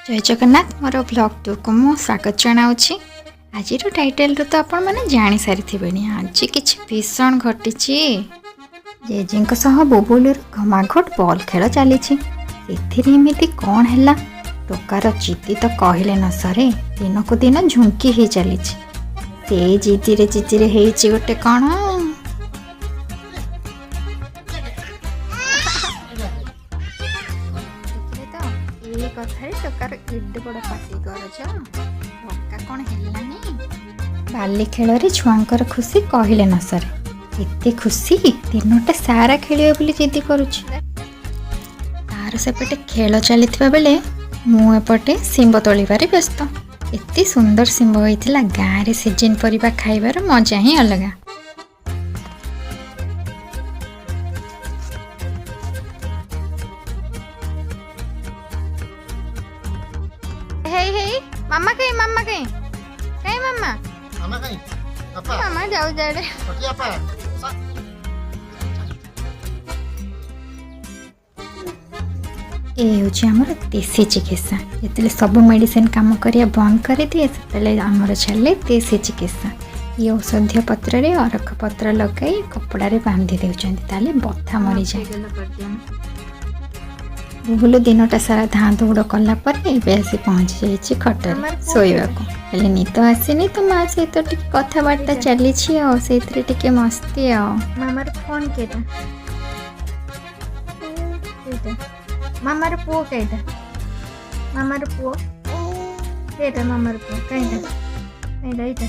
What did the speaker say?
ଜୟ ଜଗନ୍ନାଥ। ମୋର ଭ୍ଲଗ୍ ଟୁକୁ ମୁଁ ସ୍ୱାଗତ ଜଣାଉଛି। ଆଜିର ଟାଇଟେଲରୁ ତ ଆପଣମାନେ ଜାଣିସାରିଥିବେଣି, ଆଜି କିଛି ଭୀଷଣ ଘଟିଛି। ଜେଜେଙ୍କ ସହ ବୁବୁଲୁର ଘମାଘୋଟ ବଲ୍ ଖେଳ ଚାଲିଛି। ସେଥିରେ ଏମିତି କ'ଣ ହେଲା, ଟୋକାର ଜିଦି ତ କହିଲେ ନ ସରେ। ଦିନକୁ ଦିନ ଝୁଙ୍କି ହେଇ ଚାଲିଛି। ସେ ଜିଦିରେ ଜିଦିରେ ହେଇଛି ଗୋଟେ କ'ଣ। ଦେଖିଲେ ତ, ଏଇ କଥାରେ ଟୋକାର ଏଡେ ବଡ଼ ପାଟି ଗରଜ। ଟୋକା କ'ଣ ହେଲାଣି। ବାଲି ଖେଳରେ ଛୁଆଙ୍କର ଖୁସି କହିଲେ ନ ସରେ। ଏତେ ଖୁସି, ଦିନଟା ସାରା ଖେଳିବ ବୋଲି ଜିଦି କରୁଛି। ତାର ସେପଟେ ଖେଳ ଚାଲିଥିବା ବେଳେ ମୁଁ ଏପଟେ ଶିମ୍ବ ତୋଳିବାରେ ବ୍ୟସ୍ତ। ଏତେ ସୁନ୍ଦର ଶିମ୍ବ ହେଇଥିଲା। ଗାଁରେ ସିଜିନ୍ ପରିବା ଖାଇବାର ମଜା ହିଁ ଅଲଗା। ହେଇ ହେଇ, ମାମା କାଇଁ? ମାମା କାଇଁ? କାଇଁ ମାମା? ମାମା କାଇଁ? ବାପା। ମାମା ଯାଉ ଯାଡ଼େ। ବାପା। ଏ ହେଉଛି ଆମର ଦେଶୀ ଚିକିତ୍ସା। ଯେତେବେଳେ ସବୁ ମେଡ଼ିସିନ କାମ କରିବା ବନ୍ଦ କରିଦିଏ, ସେତେବେଳେ ଆମର ଚାଲେ ଦେଶୀ ଚିକିତ୍ସା। ଇଏ ଔଷଧୀୟ ପତ୍ରରେ ଅରଖ ପତ୍ର ଲଗାଇ କପଡ଼ାରେ ବାନ୍ଧି ଦେଉଛନ୍ତି, ତାହେଲେ ବଥା ମରିଯାଏ। ବୁବୁଲୁ ଦିନଟା ସାରା ଧାଁ ଦୌଡ଼ କଲା ପରେ ଏବେ ଆସି ପହଞ୍ଚି ଯାଇଛି ଖଟରେ ଶୋଇବାକୁ। ହେଲେ ନିଦ ଆସିନି ତ ମା ସହିତ ଟିକେ କଥାବାର୍ତ୍ତା ଚାଲିଛି, ଆଉ ସେଇଥିରେ ଟିକେ ମସ୍ତି। ଆଉ ମାମାର ଫୋନ୍ କେଟା? ଏଇଟା ମାମାର ପୁଅ। କେଇଟା ମାମାର ପୁଅ? କେଇଟା ମାମାର ପୁଅ? କାଇଁଟା କାଇଁଟା? ଏଇଟା।